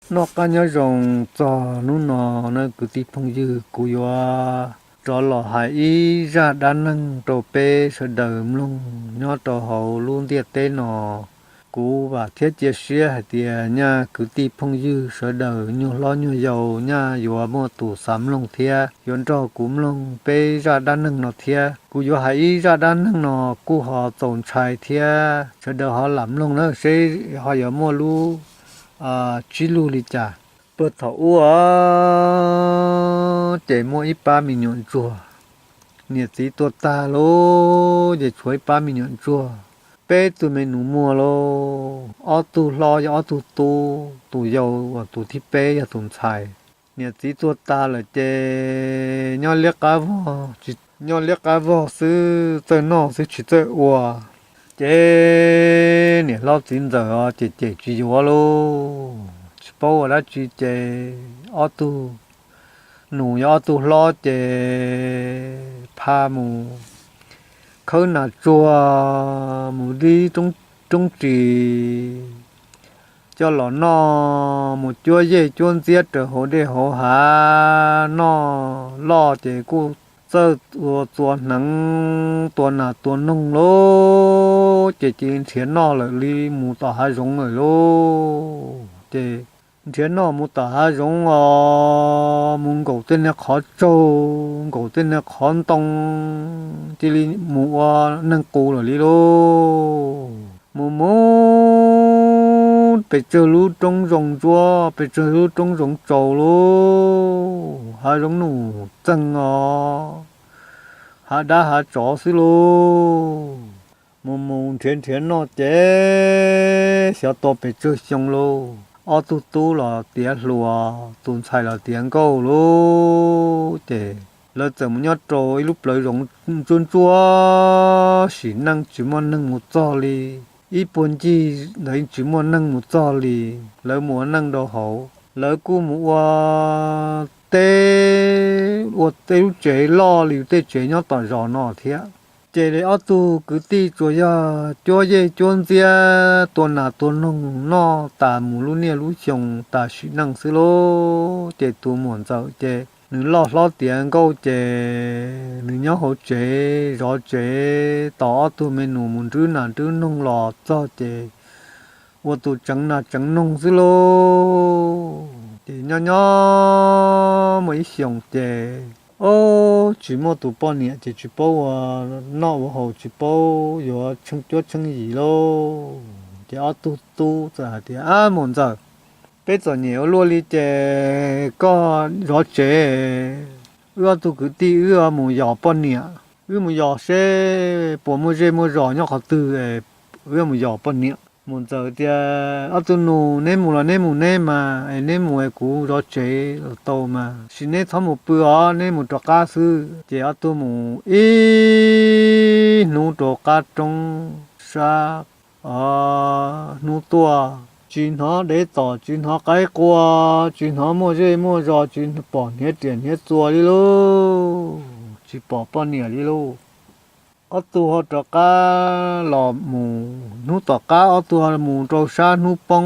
Noj qab nyob zoo txog hnub no na kwv tij phooj ywg, kuv yuav rov los hais ib zaj dab neeg rau peb sawv daws mloog nyob rau hauv lub ntiaj teb no. Kuv vam thiab cia siab hais tias nyaj kwv tij phooj ywg sawv daws nyuag hlob nyuag yau nyaj yuav muaj tus xav mloog thiab yuav nrog kuv mloog peb zaj dab neeg no thiab. Kuv yuav hais ib zaj dab neeg no kuj ho txaus ntshai thiab, sawv daws ho lam mloog na seb ho yuav muaj lub tsib lug li cas. Puag thaum ub ces muaj ib pab me nyuam ntsuag, niam txiv tuag tag lawm ces tshuav ib pab me nyuam ntsuag, peb tug me nus muag lauj. Ob tug hlob yog ob tug tub, tus yau uas tus thib peb yog tus ntxhais. Niam txiv tuag tag lawm ces nyob liab qab vog, nyob liab qab vog xwb, txawj noj xwb tsis txawj ua. Ces niam hlob txiv ntxawm os ces cem tsis yuav lauj, tsis paub ua dab tsi ces ob tug nus yog ob tug hlob ces pha mus khawb nas tsuag, mus dib roob ris coj los noj, mus cuab yej cuab ntxiab raws hauv dej hauv hav noj loj ces kuj txawj ua txua hneev tua nas tua noog lauj, ces cia li nrhiav noj lawm li mus tom hav zoov lawm lauj. Ces nrhiav noj mus tom hav zoov os, mus nkaum tej niag qhov tsaug, nkaum tej niag qhov ntoo, cia li mus ua neeg qus lawm li lauj. Mus mus pes tsawg lub roob zoov ntsuab, pes tsawg lub roob zoov tsaus lauj, hav zoov num txeeg os, hav dab hav tsov xwb lauj. Mus mus nrhiav nrhiav noj ces xyov tau pes tsawg xyoo lauj, ob tug tub los tiav hluas, tus ntxhais los tiav nkauj lauj. Ces lawv txawm mus nyob rau ib lub plawv zoov ntsuab ntsuab, sim neej tsis muaj neeg mus txog li. Ib puag ncig ntawd tsis muaj neeg mus txog li. Lawv mus ua neej rau hauv, lawv kuj mus ua teb, ua tej lub tsev loj li tej tsev nyob tom zos no thiab. Ces ob tug kwv tij tsuas yog cuab yej cuab ntxiab tua nas tua noog noj tas mus lub niaj lub xyoo tas sim neej xwb lauj. Ces tus muam ntxawm ces nws loj hlob tiav nkauj ces nws nyob hauv tsev zov tsev tos ob tug me nus mus nrwb nas nrwb noog los txog ces ua tus tseev nas tseev noog xwb lauj. Ces nyob nyob muaj ib xyoos ces, ob, tsis muaj tus poj niam ces tsis paub ua noj ua haus, tsis paub yuav tsheej cuab tsheej yim lauj. Ces ob tug tub txawm hais tias, Ab, muam ntxawm, peb txom nyem ua luaj li ces koj zov tsev, wb ob tug kwv tij wb mus yos poj niam, wb mus yos seb puas muaj zej muaj zos nyob qhov twg, wb mus yos poj niam. Muam ntxawm tias, Ob tug nus, neb mus los neb mus neb mas, es neb mus es kuv zov tsev los tau mas, sis neb txhob mus pw os, neb mus rov qab xwb. Ces ob tug mus ib hnub rau qab roob sab hnub tuaj, tsis hnov dev tom, tsis hnov qaib qua, tsis hnov muaj zej muaj zos, tsis pom hniav riam hniav txuas li lauj, tsis pom poj niam li lauj. Ob tug ho rov qab los mus, hnub tom qab ob tug ho mus rau sab hnub poob,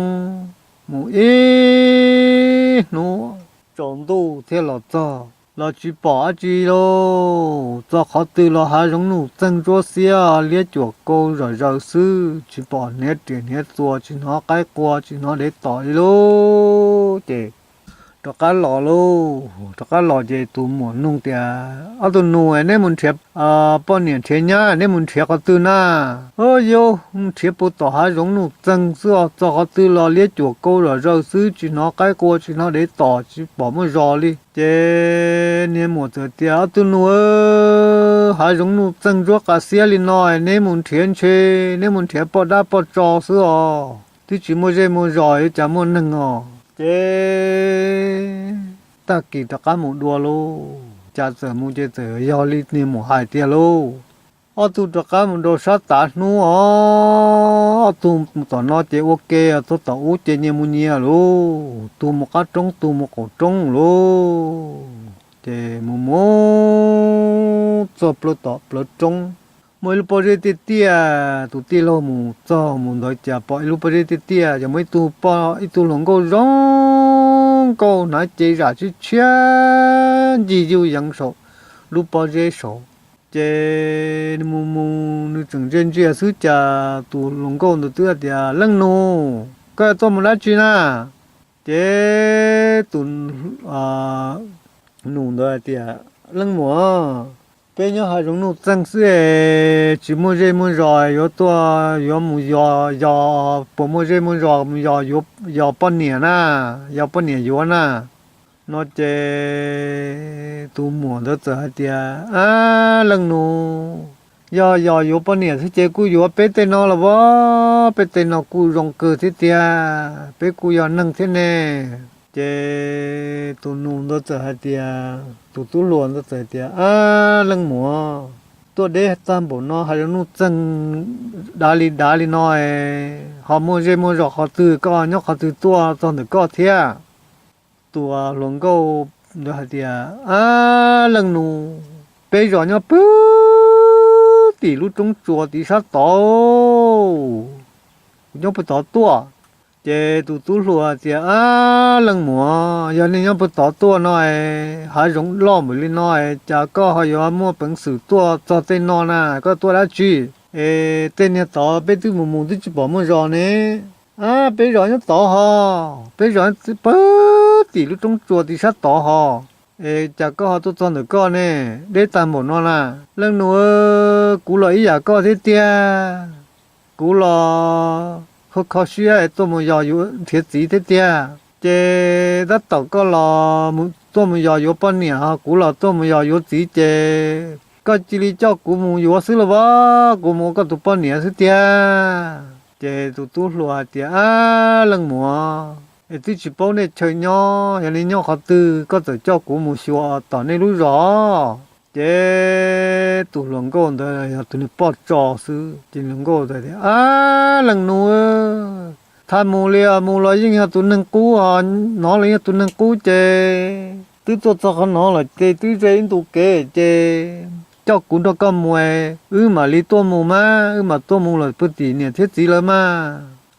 mus ib hnub tsaus ntuj thiaj los txog, los tsis pom dab tsi lauj. Txog qhov twg los hav zoov num txeeg ntsuab xiab, liab cuam kau zom zaws xwb, tsis pom hniav riam hniav txuas, tsis hnov qaib qua, tsis hnov dev tom li lauj. Ces rov qab los lauj, rov qab los ces tus muam nug tias, Ob tug nus, neb mus nrhiav poj niam nrhiav nyab, neb mus nrhiav qhov twg na? Ub, yus mus nrhiav puag tom hav zoov num txeeg xwb os, txog qhov twg los liab cuam kau zom zaws xwb, tsis hnov qaib qua, tsis hnov dev tom, tsis pom muaj zos li. Ces niag muam txawm tias, Ob tug nus, hav zoov num txeeg ntsuab qas xiab li no, neb mus nrhiav ntshe neb mus nrhiav poj dab poj tso xwb os, twb tsis muaj zej muaj zos, yuav cas muaj neeg os. Ces tag kis rov qab mus dua lauj, cas txawm mus ces txawm yog li niag muam hais tiag lauj. Ob tug rov qab mus rau sab tav hnub os, ob tug tom no ces ua ke, txog tom ub ces nyias mus nyias lauj, tus mus qab roob tus mus qaum roob lauj. Ces mus mus txog plawv tom plawv roob, muaj ib lub pob zeb tiaj tiaj, tus tij laug mus txog mus ntawd cas pom ib lub pob zeb tiaj tiaj, ces muaj ib tug poj, ib tug hluas nkauj zoo nkauj hnav cev zam tshiab tshiab ncig yuj yeev saum lub pob zeb saud. Ces mus mus nws tseem ntsia ntsia xwb cas tus hluas nkauj ntawd twb hais tias, Leej nus, koj tuaj mus dab tsi na? Ces tus nus ntawd hais tias, Leej muam, peb nyob hav zoov nuj txeeg xwb es tsis muaj zej muaj zos, yuav tuaj yuav mus yos yos, puas muaj zej muaj zos mus yos, yos poj niam na, yos poj niam yuav na. No ces tus muam ntawd txawm hais tias, Ab leej nus, yog yos yuav poj niam xwb ces kuj yuav peb tej no los as, peb tej no kuj zoo kawg thiab tiag, peb kuj yog neeg thiab ne. Ces tus nus ntawd txawm hais tias, tus tub hluas ntawd txawm hais tias, Ab leej muam, tuaj deb tag npaum no hav zoov nuj txeeg dav li dav li no es ho muaj zej muaj zos qhov twg, koj nyob qhov twg tuaj txog ntawm koj thiab? Tus hluas nkauj ntawd hais tias, Ab leej nus, peb zos nyob pw tim lub roob tsuas tim sab tod, kuv nyob pw tod tuaj. Ces tus tub hluas hais tias, Ab leej muam, yog nej nyob pw tod tuaj no es hav zoov loj npaum li no es cas koj ho yuav muaj peev xwm tuaj txog tej no na? Koj tuaj dab tsi? Es tej niag tod peb twb mus mus twb tsis pom muaj zos ne. Ab, peb zos nyob tod ho, peb zos pw tim lub roob tsuas tim sab tod ho, es cas koj ho tuaj txog ntawm koj ne, deb tag npaum no na? Leej nus, kuv los ib yam koj thiab tiag, kuv los kho kho siab es tuaj mus yos yuav nrhiav txiv thiab tiag. Ces tab tom koj los tuaj mus yos yuav poj niam ho kuv los tuaj mus yos yuav txiv ces koj cia li coj kuv mus yuav xwb los as, kuv mus ua koj tus poj niam xwb tiag. Ces tus tub hluas hais tias, Ab leej muam, es twb tsis paub nej chaw nyob, yog nej nyob qhov twg koj txawm coj kuv mus xyuas tom nej lub zos. Ces tus hluas nkauj ntawd yog tus niag poj tso xwb ces hluas nkauj ntawd tias, Ab leej nus, thaum mus li mus los yeej yog tus neeg qub ho, hnov los yog tus neeg qub ces twb tuaj txog qhov no lawm ces twb ze ib ntu kev ces coj kuv nrog koj mus, wb mam li tuaj mus mas, wb mam tuaj mus lawm pw tim niam thiab txiv lawv mas.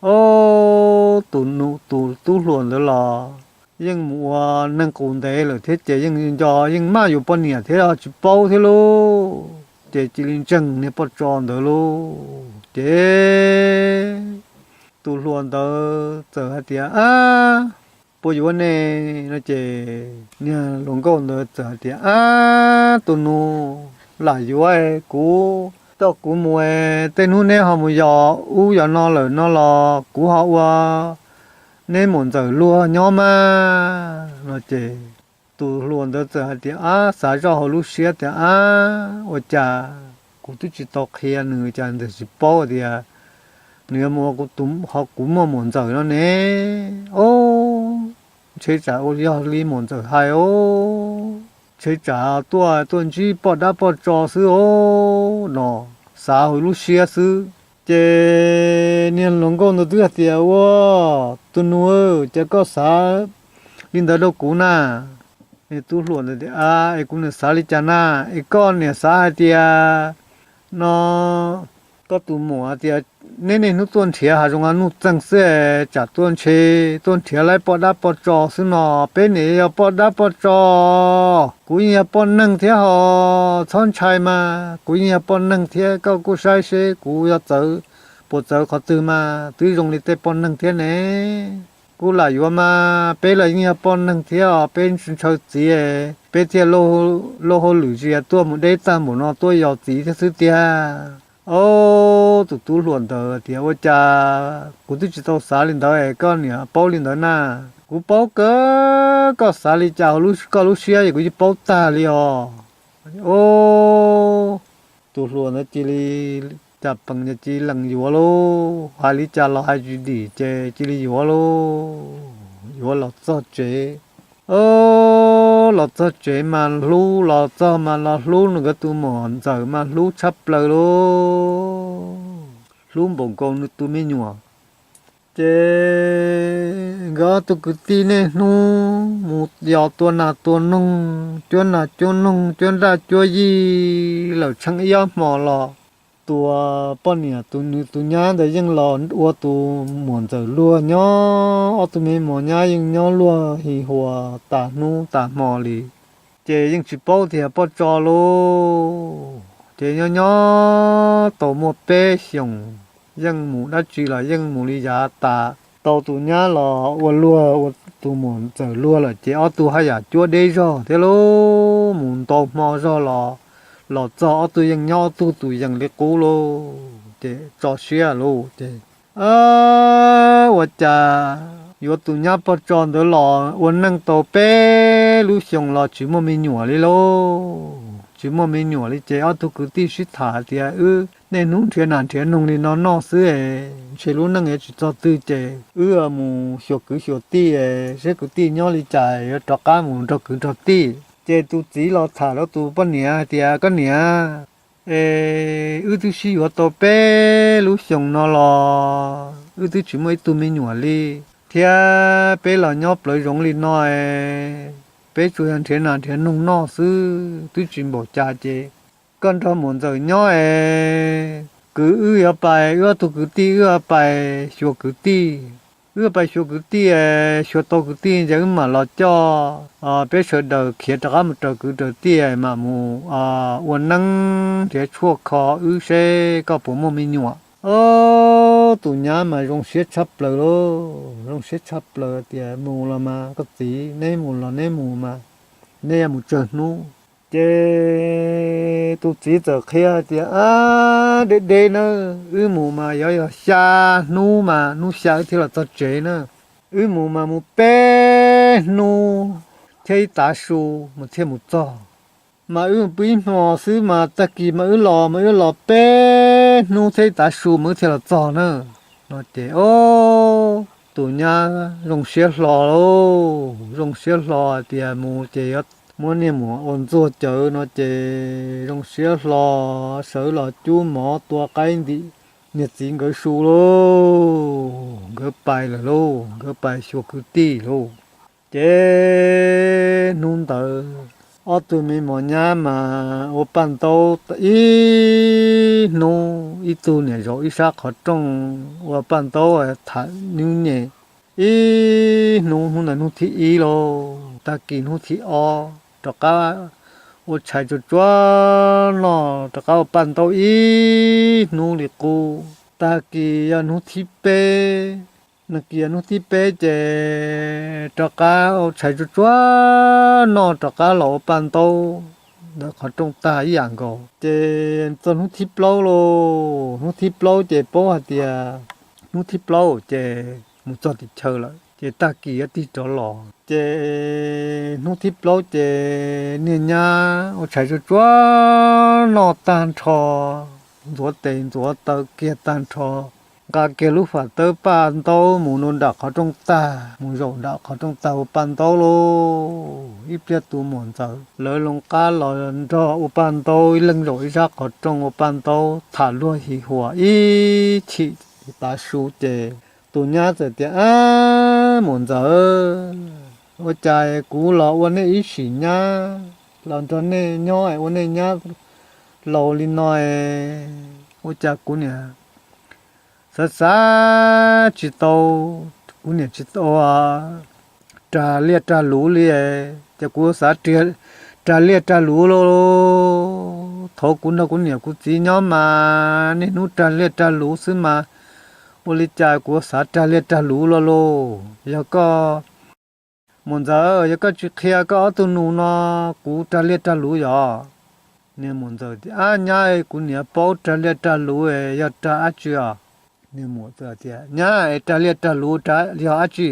Ob, tus nus tus tub hluas ntawd los yeej mus ua neeg qus ntev lawm thiab ces yeej nco yeej maj yuav poj niam thiab tsis paub thiab lauj, ces cia li ntseeg niag poj tso ntawd lauj. Ces tus hluas ntawd txawm hais tias, Ab, puas yuav ne? No ces niag hluas nkauj ntawd txawm hais tias, Ab tus nus, lam yuav, kuv, coj kuv mus, tej hnub neb ho mus yos ub yos no lawm no los kuv ho ua neb muam ntxawm luag nyob mas. No ces tus hluas ntawd txawm hais tias, Ab, xav zoj hauv lub siab tias, Ab, ua cas kuv twb tsis tau qhia nws cas nws tsis paub tias nws yuav mus ua kuv muaj muam ntxawm no ne. Ob, ntshe tsam ua yog li muam ntxawm hais os, ntshe tsam tuaj tuaj ntsib poj dab poj tso xwb os no, xav hauv lub siab xwb. Ces niag hluas nkauj ntawd twb hais tias, Ua, tus nus, ces koj xav li ntawd rau kuv na? Niag tub hluas ntawd tias, Es kuv niam xav li cas na? Es koj niam xav hais tias no koj tus muam tias neb niaj hnub tuaj nrhiav hav zoov nuj txeeg xwb, tsam tuaj ntshe tuaj nrhiav laib poj dab poj tso xwb no. Peb niam yog poj dab poj tso, kuv yeej yog poj neeg thiab ho, txhob ntshai mas, kuv yeej yog poj neeg thiab, koj kuj saib seb kuv yuav txawv puas txawv qhov twg mas, twb zoo li tej poj neeg thiab ne. Kuv lam yuav mas, peb los yeej yog poj neeg thiab os, peb ntshaw txiv, peb thiaj lauj hauj lwm tsis tuaj mus deb tag npaum no tuaj yos txiv thiab xwb tiag. Ob, tus tub hluas ntawd tias, Ua cas kuv twb tsis tau xav li ntawd es koj niam paub li ntawd na? Kuv paub kawg, koj xav li cas hauv koj lub siab es kuv yeej paub tag li os. Ob, tus hluas ntawd cia li cas pees ces cia li lees yuav lauj, hais li cas los hais tsis dim ces cia li yuav lauj. Yuav los txog tsev, los txog tsev mas hlub, los txog mas los hlub nws nkawd tus muam ntxawm mas hlub tshaj plaws lauj, hlub npaum nkaus nws tus me nyuam. Ces nkawd ob tug kwv tij niaj hnub mus yos tua nas tua noog, cuab nas cuab noog, cuab nraj cuab yij lawm tsheej ib ob hmos los tus poj niam tus nws tus nyab ntawd yeej los ua tus muam ntxawm luag nyob, ob tug me mos nyab yeej nyob luag hi huas tas hnub tas hmo li. Ces yeej tsis paub tias poj tso lauj. Ces nyob nyob tau muaj peb xyoos, yeej mus dab tsi los yeej mus li yav tas. Tau tus nyab los ua luag ua tus muam ntxawm luag lawm ces ob tug haj yam cuab deb zog thiab lauj, mus ntau hmo zog los, los txog ob tug yeej nyob ob tug tus yees li qub lauj. Ces tso siab lauj ces ua cas yuav tus nyab poj tso ntawd los ua neej tau peb lub xyoos los tsis muaj me nyuam li lauj. Tsis muaj me nyuam li ces ob tug kwv tij sib tham tias, Wb niaj hnub nrhiav nas nrhiav noog li no noj xwb es ntshe lub neej yuav tsis txog twg ces wb mus xyuas kwv xyuas tij es seb kwv tij nyob li cas yuav rov qab mus nrog kwv nrog tij. Ces tus txiv los tham rau tus poj niam hais tias, Koj niam, es wb twb sib yuav tau peb lub xyoos no los wb twb tsis muaj ib tug me nyuam li, thiab peb los nyob plawv zoov li no es peb tsuas yog nrhiav nas nrhiav noog noj xwb twb tsis npaum cas ces koj nrog muam ntxawm nyob es kwv wb yuav pais, wb ob tug kwv tij wb yuav pais xyuas kwv tij. Wb pais xyuas kwv tij es xyuas tau kwv tij ces wb mam los coj peb sawv daws khiav rov qab mus raws kwv raws tij mam mus ua neeb nrhiav tshuaj kho wb seb koj puas muaj me nyuam. Ob tug nyab mas zoo siab tshaj plaws lauj, zoo siab tshaj plaws tias, Mus los mas koj txiv, neb mus los neb mus mas, neb yuav mus tsawg hnub? Ces tus txiv txawm qhia tias, Ab, deb deb na, wb mus mas yuav yog xya hnub mas hnub xya wb thiaj los txog tsev na. Wb mus mas mus peb hnub thiab ib tav su mas thiaj mus txog. Mas wb mus pw ib hmos xwb mas tag kis mas wb los mas wb los peb hnub thiab ib tav su mas wb thiaj los txog na. No ces tus nyab zoo siab hlo lauj, zoo siab hlo tias mus ces yuav muab niag muam ua ntxuag cawv no ces zoo siab hlo sawv los cub mov tua qaib ntim niag txiv nkawd su lauj, nkawd pais lawm lauj, nkawd pais xyuas kwv tij lauj. Ces hnub ntawd ob tug me mos nyab mas ua paj ntaub ib hnub, ib tug niam zaum ib sab qhov rooj ua paj ntaub tham nyuj nyem ib hnub, hnub ntawd hnub thib ib lauj, tag kis hnub thib ob rov qab ua tshais tsuag tsuag noj, rov qab ua paj ntaub ib hnub li qub, tag kis yog hnub thib peb, tag kis yog hnub thib peb ces rov qab ua tshais tsuag tsuag noj, rov qab los ua paj ntaub ntawm qhov rooj tag ib yam nkaus. Ces txog hnub thib plaub lauj, hnub thib plaub ces paub hais tias hnub thib plaub ces mus txog tim chaw lawm ces tag kis yuav tig rov los. Ces hnub thib plaub ces niag nyab ua tshais tsuag tsuag noj tag nrho, ntxuav tes ntxuav taw kiag tag nrho, nqa kiag lub fam tawb paj ntaub mus rau nram qhov rooj tag, mus zaum nram qhov rooj tag ua paj ntaub lauj. Ib pliag tus muam ntxawm lawv loo qab los nrog ua paj ntaub, ib leeg zaum ib sab qhov rooj ua paj ntaub tham luag hi huas ib chim tav su ces tus nyab txawm tias, Ab, muam ntxawm, ua cas kuv los ua nej ib sim nyab los nrog nej nyob ua nej nyab laus li no es ua cas kuv niam xav xav tsis tau, kuv niam tsis tau rag liaj rag luv li, ces kuv xav rag liaj rag luv lauj. Thaum kuv nrog kuv niam kuv txiv nyob mas niaj hnub rag liaj rag luv xwb mas ua li cas kuv xav rag liaj rag luv lauj lauj. Yog koj, muam ntxawm, yog koj tsis qhia koj ob tug nus no kuv rag liaj rag luv yog? Niag muam ntxawm tias, Ab nyab, kuv niam paub rag liaj rag luv yog rag dab tsi os? Niag muam tias, Nyab, es rag liaj rag luv yog dab tsi?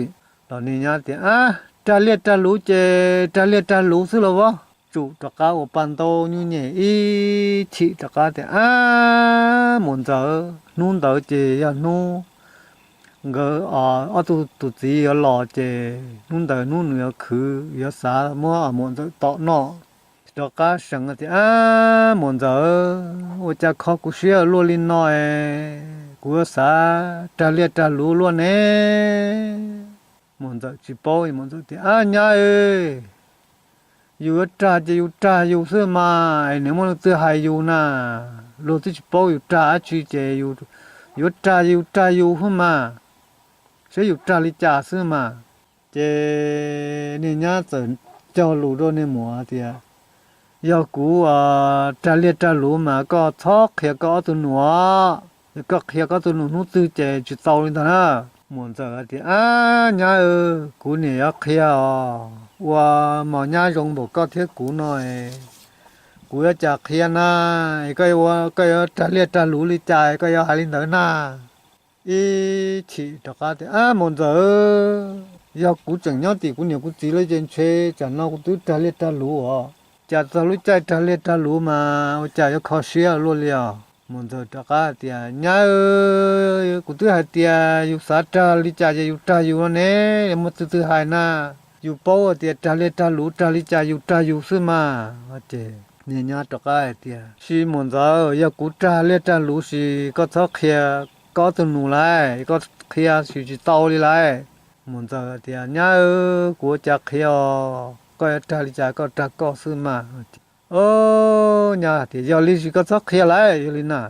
Los niag nyab tias, Ab, rag liaj rag luv ces rag liaj rag luv xwb los vov. Tsum rov qab ua paj ntaub nyuj nyem ib chim rov qab tias, Ab, muam ntxawm, hnub ntawd ces yog hnub nkawd ob tug tus txiv yuav los ces hnub ntawd hnub nws yuav khwv, yuav xav muab muam ntxawm tom noj. Rov qab seev tias, Ab, muam ntxawm, ua cas kho kuv siab luaj li no es kuv yuav xav rag liaj rag luv luaj ne? Muam ntxawm tsis paub, muam ntxawm tias, Ab nyab, yus yuav rag ces yus rag yus xwb mas, es nws muaj leej twg hais yus na? luag twb tsis paub yus rag dab tsi ces yuav rag yus rag yus xwb mas, saib yus rag li cas xwb mas. Ces niag nyab txawm cog lus rau niag muam tias, yog kuv rag liaj rag luv mas koj txhob qhia koj ob tug nus os, yog koj qhia koj ob tug nus hnub twg ces tsis tau li ntag na. Muam ntxawm tias, ab nyab, kuv niam yuav qhia os, ua mos nyab zoo npaum koj thiab kuv no, kuv yuav cas qhia na, koj yuav rag liaj rag luv li cas koj yuav hais li ntawd na. Ib chim rov qab tias, ab muam ntxawm, yog kuv tseem nyob tim kuv niam kuv txiv lawm ces ntshe tsam no kuv twb rag liaj rag luv os, cas txog lub caij rag liaj rag luv mas ua cas yuav kho siab luaj li os. Muam ntxawm rov qab tias, nyab, kuv twb hais tias yus xav rag li cas ces yus rag yus no ne, muaj twg twg hais na, yus paub tias rag liaj rag luv rag li cas yus rag yus xwb mas. Ces niag nyab rov qab hais tias, sis muam ntxawm, yog kuv rag liaj rag luv sis koj txhob qhia koj ob tug nus lawm, koj qhia sis tsis tau li lawm. Muam ntxawm tias, nyab, kuv ua cas qhia os, koj yuav rag li cas koj rag koj xwb mas. Nyab tias, yog li sis koj txhob qhia lawm, yog li na,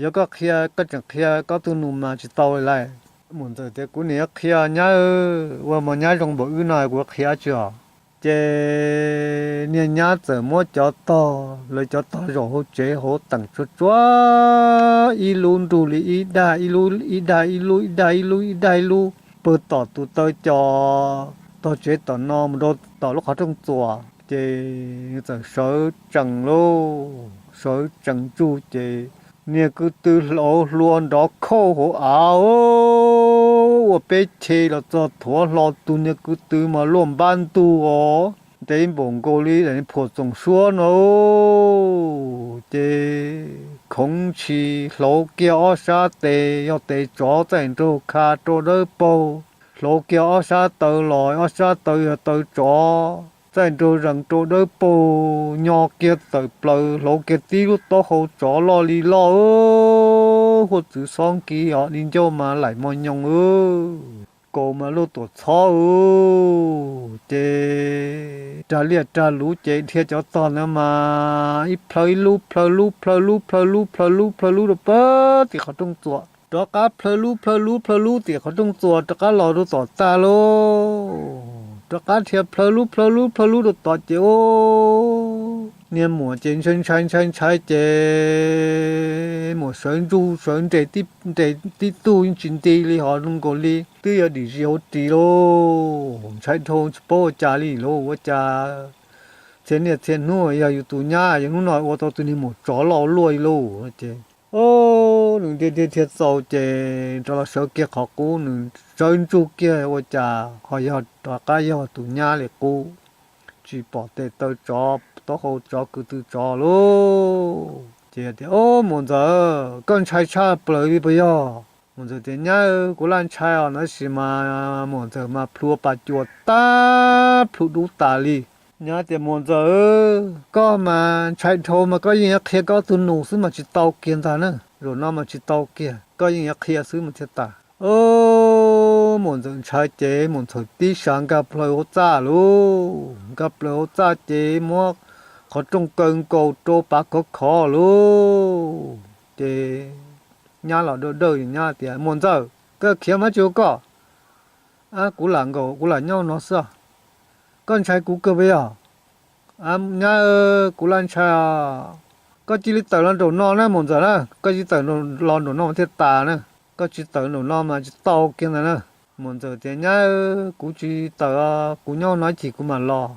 yog koj qhia koj tseem qhia koj ob tug nus mas tsis tau li lawm. Muam ntxawm tias, kuv niam yuav qhia nyab, ua mos nyab zoo npaum wb no kuv qhia tsis os. Ces niag nyab txawm muab cov tog, lawv cov tog zaum hauv tsev hauv teem tsuag tsuag, ib lub nrug li ib dag, ib lub ib dag, ib lub ib dag, ib lub ib dag, ib lub pawg tom tus taw co tog tsev tom no mus rau tom lub qhov rooj txuas. Ces txawm sawv tsees lauj, sawv tsees tsuag ces niag kwv tw hlauv hlua nrov khauj hauv av, ua peb che los txog thuav hlo tus niag kwv tw mas luaj npab ntug os, ntev npaum nkaus li daim phuam txoom suab no. Ces khoov ntshis hlauv kiag ob sab tes, yog tes tsov txaij nraug kha rau dawb paug, hlauv kiag ob sab taw los ob sab taw yog taw tsov txaij nraug zees rau dawb paug, nyo kiag tawm plaws hlauv kiag tib lub taub hau tsov loj li loj, huaj txwv xob nkis os di ncauj mas laim mos nyoos. Kaus mas luaj tuam txhob. Ces rag liaj rag luv ces dhia cov tog ntawd mas ib plhaw ib lub, plhaw lub plhaw lub plhaw lub plhaw lub plhaw lub rau pem tim qhov rooj txuas, rov qab plhaw lub plhaw lub plhaw lub tim qhov rooj txuas rov qab los rau tom tag lauj, rov qab dhia plhaw lub plhaw lub plhaw lub rau tom ces ua niag muam ces ntshai ntshai ntshai ntshai ces muam sawv ntsug sawv nres, nres tib tug yeej tsis nti li hos zoo nkaus li twb yuav dim zis hauv ris lauj, ntshai dhau tsis paub ua cas li lauj, ua cas txhia niaj txhia hnub yog yus tus nyab yog hnub no ua tau tus niag muam tsov loj luaj li lauj. Ces nws dhia dhia dhia txaus ces rov los sawv kiag qhov qub, nws sawv ntsug kiag ua cas ho yog rov qab yog tus nyab li qub, tsis pom tes taw tsov, taub hau tsov, kwv tw tsov lauj. Ces tias, o, muam ntxawm, koj ntshai tshaj plaws li puas yog? Muam ntxawm tias, nyab, kuv laj ntshai os, tab sis mas muam ntxawm mas plhu pas cuas tag, plhu dub tas li. Nyab tias, muam ntxawm, koj mas ntshai dhau mas koj yeej yuav qhia koj ob tug nus xwb mas tsis tau kiag ntag na. Zaum no mas tsis tau kiag, koj yeej yuav qhia xwb mas thiaj tas. O, muam ntxawm ntshai ces muam ntxawm tib sas nkag plaws hauv txaj lauj, nkag plaws hauv txaj ces muab qhov rooj kaw nkaus rau pav khov khov lauj. Ces nyab los dawj dawj, nyab tias, muam ntxawm, koj khiav mas dab tsi ua koj? Ab, kuv lam nkaum, kuv lam nyob no xwb. Koj ntshai kuv kawg puas yog? Nyab, kuv laj ntshai os. Koj cia li tawm los nraum no na muam ntxawm na, koj cia li tawm los nraum no mas thiaj tas na. Koj tsis tawm nraum no mas tsis tau kiag ntag na. Muam ntxawm tias, nyab, kuv tsis tawm os, kuv nyob no ib chim kuv mam los.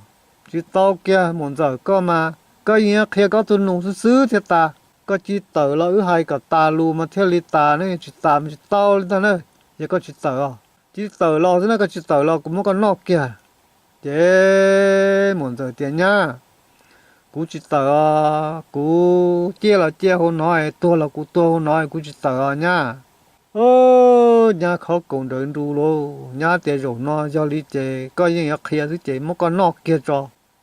Tsis tau kiag muam ntxawm, koj mas koj yeej yuav qhia koj tug nus xwb xwb thiaj tas. Koj cia li tawm los wb hais kom tas lus mas thiaj li tas na, tsis tas mas tsis tau li ntag na. Yog koj tsis tawm os, cia li tawm los xwb na, koj tsis tawm los kuv muab koj noj kiag. Ces muam ntxawm tias, nyab, kuv tsis tawm os, kuv ciaj los ciaj hauv no, tuag los kuv tuag hauv no, kuv tsis tawm os nyab. Nyab khob kaus nrawv nru lauj, nyab tias, zaum no yog li ces koj yeej yuav qhia xwb ces muab koj noj kiag tso.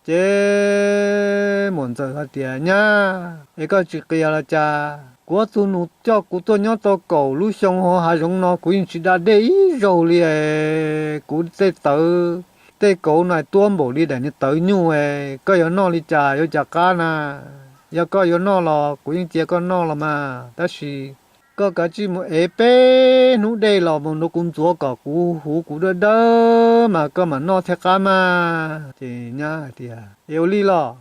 Ces muam ntxawm hais tias, nyab, es koj tsis qhia los cas? Kuv ob tug nus coj kuv tuaj nyob tau kaum lub xyoo hauv hav zoov no kuv yeej tsis da dej ib zaug li es kuv tej tawv tej kauv no tuab npaum li daim niag tawv nyuj es koj yuav noj li cas yuav cas qab na? Yog koj yuav noj los kuv yeej cia koj noj los mas, tab sis koj kav tsij mus ev peb hnub dej los mus rau kuv ntxuav kom kuv huv kuv dawb dawb mas koj mam noj thiaj qab mas. Ces nyab hais tias, Es ua li los,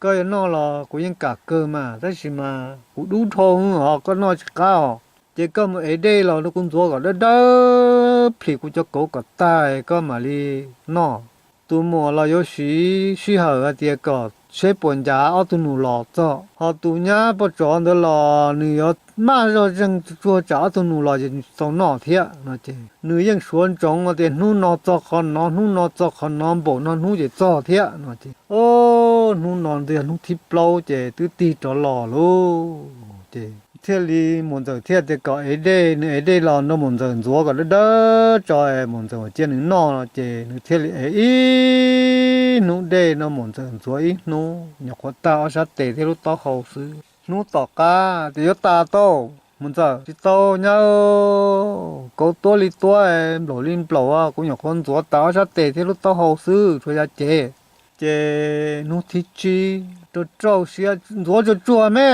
koj yuav noj los kuv yeej kam kawg mas, tab sis mas kuv dub dhau os, koj noj tsis qab os. Ces koj mus ev dej los rau kuv ntxuav kom dawb dawb plhis kuv cov kauv kom tag koj mam li noj. Tus muam los yuav siv sij hawm hais tias kom seb puas ncav ob tug nus los txog, ho tus nyab poj tsov ntawd los nws yuav maj zog zeeg tsuag tsam ob tug nus los tsis tau noj thiab no ces nws yeej suav ntsoov tias hnub no txog qhov no, hnub no txog qhov no, npaum no hnub ces txog thiab no ces, o, hnub no yog hnub thib plaub ces twb tig rov los lauj. Ces thiaj li, muam ntxawm thiaj tias kom ev dej, nws ev dej los nrog muam ntxawm ntxuav kom dawb dawb tso, muam ntxawm cia nws noj no ces nws thiaj li ev ib hnub dej nrog muam ntxawm ntxuav ib hnub, nyuam qhuav tag ob sab tes thiab lub taub hau xwb. Hnub tom qab tias, Yuav tas tau, muam ntxawm. Tsis tau nyab, kauv tuab li tuab, nplaum li nplaum, kuv nyuam qhuav ntxuav tas ob sab tes thiab lub taub hau xwb, tshuav yav cev. Ces hnub thib tsib rau rau siab, Ntxuav tsuag tsuag me,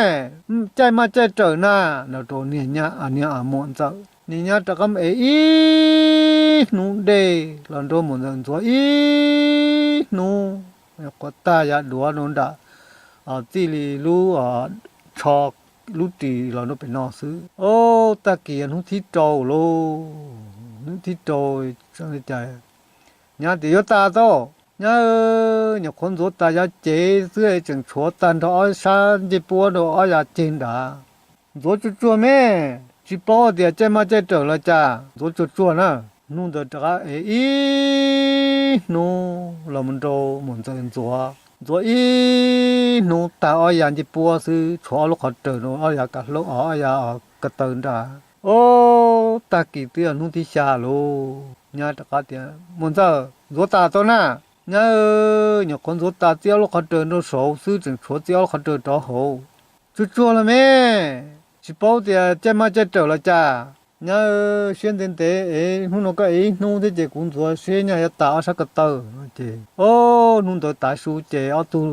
caij maj caij rawm na, no rau niag nyab, niag muam ntxawm. Niag nyab rov qab ev ib hnub dej los nrog muam ntxawm ntxuav ib hnub, nyuam qhuav tag yav duav rau nram txij li lub tsho, lub ris los rau pem no xwb. O, tag kis hnub thib rau lauj, hnub thib rau, cas nyab tias, Yuav tas tau, nyab, nyuam qhuav ntxuav tas yav cev xwb tseem tshuav tag nrho ob sab ncej puab rau ob yav ceg nrad. Ntxuav tsuag tsuag me, tsis paub tias caij maj caij rawm los cas, ntxuav tsuag tsuag na. Hnub ntawd rov qab ev ib hnub los mus nrog muam ntxawm ntxuav, ntxuav ib hnub tag ob yav ncej puab xwb, tshuav ob lub qhov raws rau ob yav ka hlaub, ob yav ko taw nrad. O, tag kis twb yog hnub thib xya lauj, nyab rov qab tias, Muam ntxawm, ntxuav tas tau na. Nyab, nyuam qhuav ntxuav tas txij ob lub qhov raws rau saud xwb, tseem tshuav txij ob lub qhov raws rov hauv. Tsuag tsuag los me, tsis paub tias caij maj caij rawm los cas. Nyab, siab ntev ntev es hnub no koj ev ib hnub thiab ces kuv ntxuav siab nyaj yuav tas ob sab ko taw. Ces, o, hnub ntawd tav su ces ob tug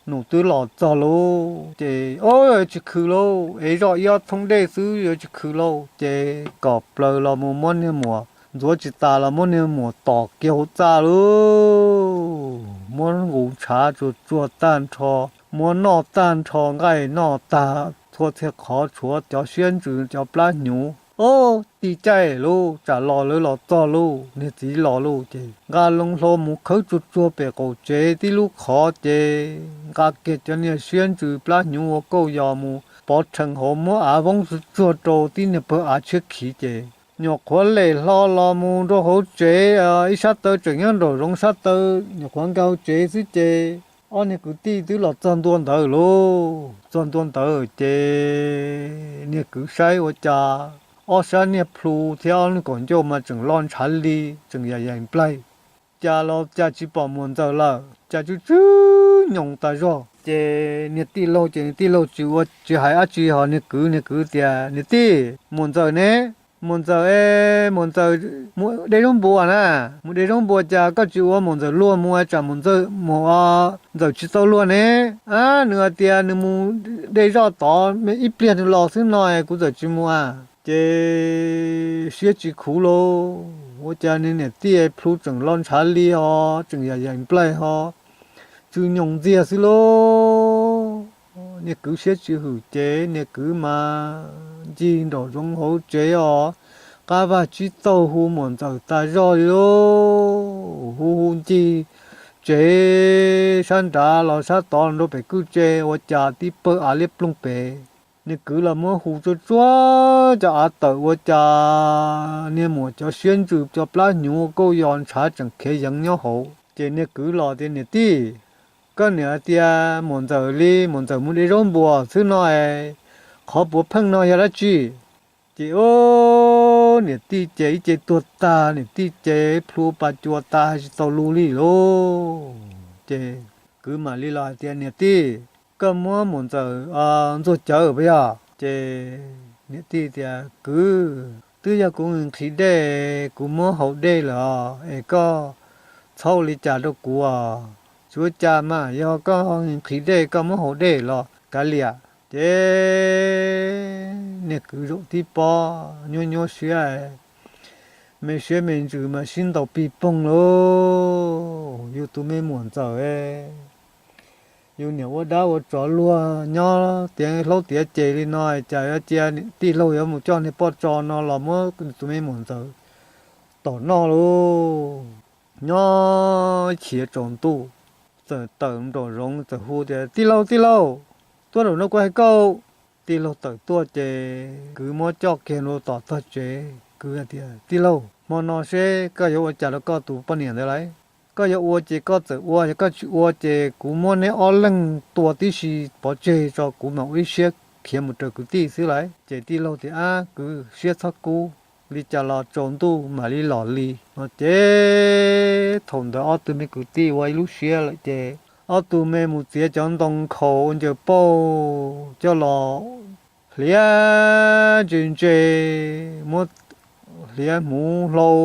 nus twb los txog lauj. Ces, o, yuav tsis khwv lauj, ev zoj ib ob thooj dej xwb yuav tsis khwv lauj. Ces kom plaws los mus muab niag muam, ntxuav tsis tas los muab niag muam tom kiag hauv txaj lauj. Muab nqus ntshav tsuag tsuag tag nrho, muab noj tag nrho, nqaij noj tag txhua txhia qhov, tshuav cov siab ntsws cov plab hnyuv. O, tig caij lauj, tsam los lawv los txog lauj, niag txiv los lauj. Ces nqa loo hlo mus khawb tsuag tsuag pem qaum tsev tib lub qhov, ces nqa kiag cov niag siab ntsws plab hnyuv ua kauj yos mus pov rhees hauv, muab av voob tsuag tsuag rau tib niag pawg av tshiab khiv. Ces nyuam qhuav lem hlo los mus rau hauv tsev, ib sab taw tseem nyob nraum zoov, sab taw nyuam qhuav nkag hauv tsev xwb ces ob niag kwv tij twb los txog ntua ntawd lauj. Txog ntua ntawd ces niag kwv saib ua cas ob sab niag plhu thiab ob lub kaum ncauj mas tseem loj ntshav li, tseem yam yaim nplaig. Cas los cas tsis pom muam ntxawm lawm, cas tsw tsw nyoos tas zog. Ces niag tij laug, ces niag tij laug tsis ua tsis hais dab tsi, ho niag kwv, niag kwv tias, Niam tij, muam ntxawm ne? Muam ntxawm e, muam ntxawm mus de zaub npua na. Mus de zaub npua cas koj tsis ua muam ntxawm luag mus, tsam muam ntxawm, muam ntxawm tsis tau luag ne? A, nws hais tias nws mus de zoj tod, ib pliag nws los xwb no, kuv txawm tsis mus a. Ces siab tsis khuv lauj, ua cas niag niam tij plhu tseem loj ntshav li ho, tseem yam yaim nplaig ho, tsw nyoos ntxiag xwb lauj. Niag kwv siab tsis hwm ces niag kwv mas ncig nraum zoov hauv tsev os, qab vaj tsib taug hu muam ntxawm tas zog li lauj. Hu hu ncig tsev sab nrad los sab tod los rau pem kwj tse, ua cas tib pawg av liab ploog pem. Niag kwv los muab hu tsuag tsuag cov av tawm, ua cas niag muam cov siab ntsws cov plab hnyuv kauj yos ntshav tseem khiav yeev nyob hauv. Ces niag kwv los tias, Niam tij, koj niam hais tias muam ntxawm li, muam ntxawm mus de zaub npua xwb no es, qhov puav pheej no yog dab tsi? Ces o, niam tij ces ib ce tuag tag, niam tij ces plhu pas cua tas tsis tau lus li lauj. Ces kwv mam li los hais tias, Niam tij, koj muab muam ntxawm ntxuag cawv puas yog? Ces niam tij tias, Kwv, twb yog kuv nqhis dej, kuv muab haus dej lawm os, es koj txhob ua li cas rau kuv os. Tsis ua cas mas, yog koj nqhis dej koj muab haus dej los kav liam. Ces niag kwv zaum tib pob nyuaj nyuaj siab, me siab me ntsws mas sib ntaus pig poog lauj. Yus tus me muam ntxawm, yus niam ua dab ua tsov luag nyob tiav hlaub tiav ces li no, cas yuav cia tij laug yuav mus coj niag poj tso no los muab tus me muam ntxawm tom noj lauj. Nyob chiav tsaus ntuj, txawm tawm nraum zoov txawm hu tias, Tij laug, tij laug, tuaj nraum no kuv hais koj. Tij laug tawm tuaj ces kwv muab coj kiag rau tom tog tsev. Kwv tias, Tij laug, hmo no seb koj yuav ua cas rau koj tus poj niam ntawd lauj? Koj yuav ua ces koj txawm ua, yog koj tsis ua ces kuv muab neb ob leeg tua tib si pov tseg tso, kuv mam ua ib siab khiav mus raws kwv tij xwb lauj. Ces tij laug tias, Ab kwv, siab txhob kub, li cas los tsaus ntuj mam li los li no. Ces thaum ntawd ob tug me kwv tij ua ib lub siab lawm ces ob tug me mus txiav cov ntoo nkhaus ua ncaws pauj coj los hliav ntse ntse, muab hliav hmuv hlau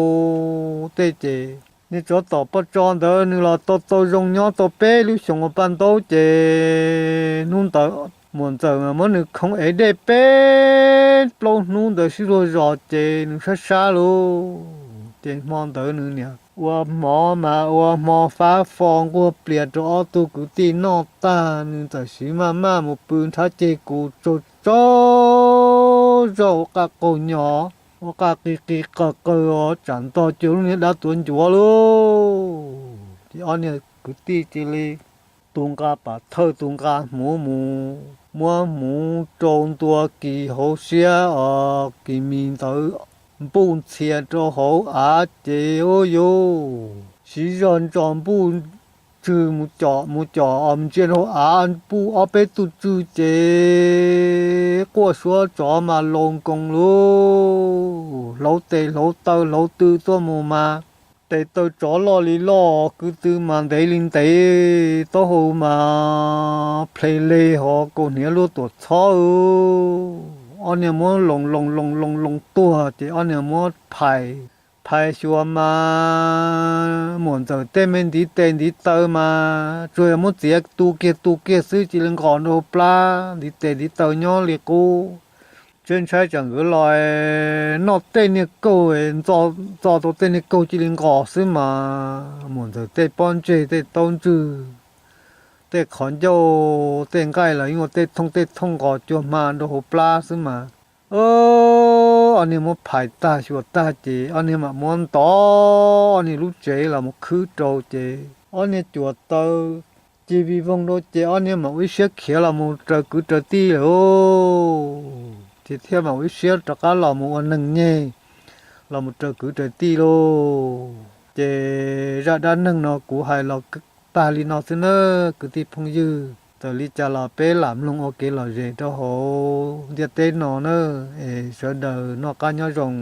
tej ces niag tsov tom poj tso ntawd nws los tau tau zoo nyob tau peb lub xyoos ua paj ntaub ces hnub ntawd muam ntxawm mas muab nws khoov ev dej peb plaub hnub ntawd sib luag zos ces nws sab sab lauj. Ces hmo ntawd nws niam ua hmo mas ua hmo fab fo nquag plias rau ob tug kwv tij noj tag, nws txawm siv maj maj mus pw nrhab ceg kuv tsaug tsaug zog ua qaj qaug nyo, ua qaj qig qig qawg qawg os, tsam ntog cuag lub niag dab tuav ncuav lauj. Ces ob niag kwv tij cia li tu nqa pam thawj tu nqa hmuv mus muab hmuv rau ntua kis hauv siab os, kis mis ntawd npuj ntxhias rau hauv av ces ua yuv siv zog ntso npuj tswg mus com mus com os, ntsia rau hauv av npuj ob peb tug tswg ces quaj suab tsov mas laus nkoos lauj, hlauv tes hlauv taw hlauv tw tuaj mus mas tes taw tsov loj li loj, kwv tw mas ntev li ntev, taub hau mas ple le hos kaus hniav luaj tuam txhob. Ob niag muab loos loos loos loos loos tuag ces ob niag muab phais, phais xyuas mas muam ntxawm tej me ntiv tes ntiv taw mas tsuas yog muab txiav tu kiag tu kiag xwb cia li nqos rau hauv plab, ntiv tes ntiv taw nyob li qub. Tsheb ntshai tsam nkawd los noj tej niag kaug, ntxo tau tej niag kaug cia li nqos xwb mas muam ntxawm tej pob ntseg tej taub ntswg, tej qhov ncauj tej nqaij los yeej ua tej thooj tej thooj nqos cuag hma rau hauv plab xwb mas. Ob niag muab phais tag xyuas tag ces ob niag mam muab ntov ob niag lub tsev los mus khwb rau ces ob niag cuam taw ci vij voog rau ces ob niag mam ua ib siab khiav los mus raws kwv raws tij lawm. Ces thiaj mam ua ib siab rov qab los mus ua neeg nyeg los mus raws kwv raws tij lauj. Ces zaj dab neeg no kuv hais los tag li no xwb nawb kwv tij phooj ywg. Txawm li cas los peb lam mloog ua kev lom zem rau hauv ntiaj teb no nawb, es sawv daws noj qab nyob zoo.